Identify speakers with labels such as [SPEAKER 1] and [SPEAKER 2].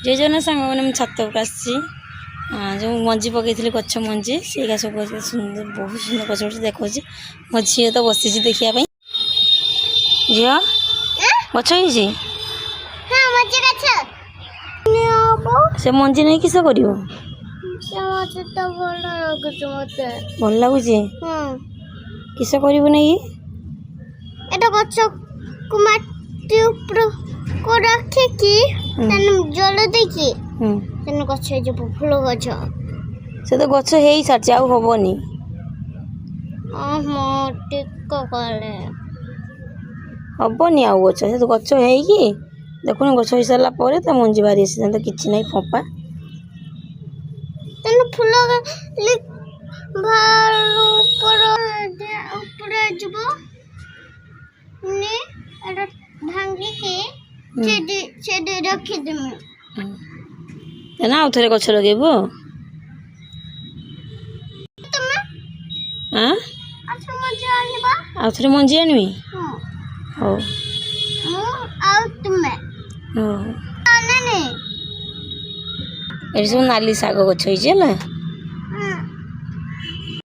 [SPEAKER 1] ଜୟ ଜଗନ୍ନାଥ ସାଙ୍ଗମାନେ, ମୁଁ ଛାତ ଉପରେ ଆସିଛି। ଯେଉଁ ମଞ୍ଜି ପକେଇଥିଲି, ଗଛ ମଞ୍ଜି, ସେଇଟା ସବୁ ସୁନ୍ଦର, ବହୁତ ସୁନ୍ଦର ଗଛ ଉଠୁଛି, ଦେଖାଉଛି। ମୋ ଝିଅ ତ ବସିଛି ଦେଖିବା ପାଇଁ। ଝିଅ, ଗଛ ହେଇଛି?
[SPEAKER 2] ହଁ, ମଞ୍ଜି ଗଛ।
[SPEAKER 1] ସେ ମଞ୍ଜି ନେଇ କିସ କରିବ?
[SPEAKER 2] ସେ ମତେ ତ ଭଲ ଲାଗୁଛି ମତେ।
[SPEAKER 1] ଭଲ ଲାଗୁଛି?
[SPEAKER 2] ହଁ।
[SPEAKER 1] କିସ କରିବୁ ନେଇକି?
[SPEAKER 2] ଏଟା ଗଛକୁ ମାଟି ଉପରକୁ ରଖିକି ତେଣୁ ଜଳ ଦେଇକି ତେଣୁ ଗଛ ହେଇଯିବ, ଫୁଲ ଗଛ।
[SPEAKER 1] ସେ ତ ଗଛ ହେଇସାରିଛି, ଆଉ ହବନି।
[SPEAKER 2] ଓହୋ, ଟିକେ କଲେ।
[SPEAKER 1] ହବନି ଆଉ ଗଛ। ସେ ତ ଗଛ ହେଇକି ଦେଖୁନୁ, ଗଛ ହେଇସାରିଲା ପରେ ତା ମଞ୍ଜି ବାହାରି ଆସିଥାନ୍ତା। କିଛି ନାହିଁ, ଫମ୍ପା।
[SPEAKER 2] ତେଣୁ ଫୁଲ ଉପର ଉପରେ ଯିବ ନି, ଏଟା ଭାଙ୍ଗିକି ସେଠି ସେଠି ରଖିଦେମି।
[SPEAKER 1] ନା, ଆଉ ଥରେ ଗଛ ଲଗେଇବୁ?
[SPEAKER 2] ତମେ
[SPEAKER 1] ଆଁ?
[SPEAKER 2] ଆସ, ମଞ୍ଜି ଆଣିବା।
[SPEAKER 1] ଆଉ ଥରେ ମଞ୍ଜି ଆଣିବି?
[SPEAKER 2] ହଁ।
[SPEAKER 1] ହଉ।
[SPEAKER 2] ମୁଁ ଆଉ ତୁମେ।
[SPEAKER 1] ହଉ।
[SPEAKER 2] ଆଣିନି।
[SPEAKER 1] ଏଠି ସବୁ ନାଲି ଶାଗ ଗଛ ହେଇଛି, ହେଲା।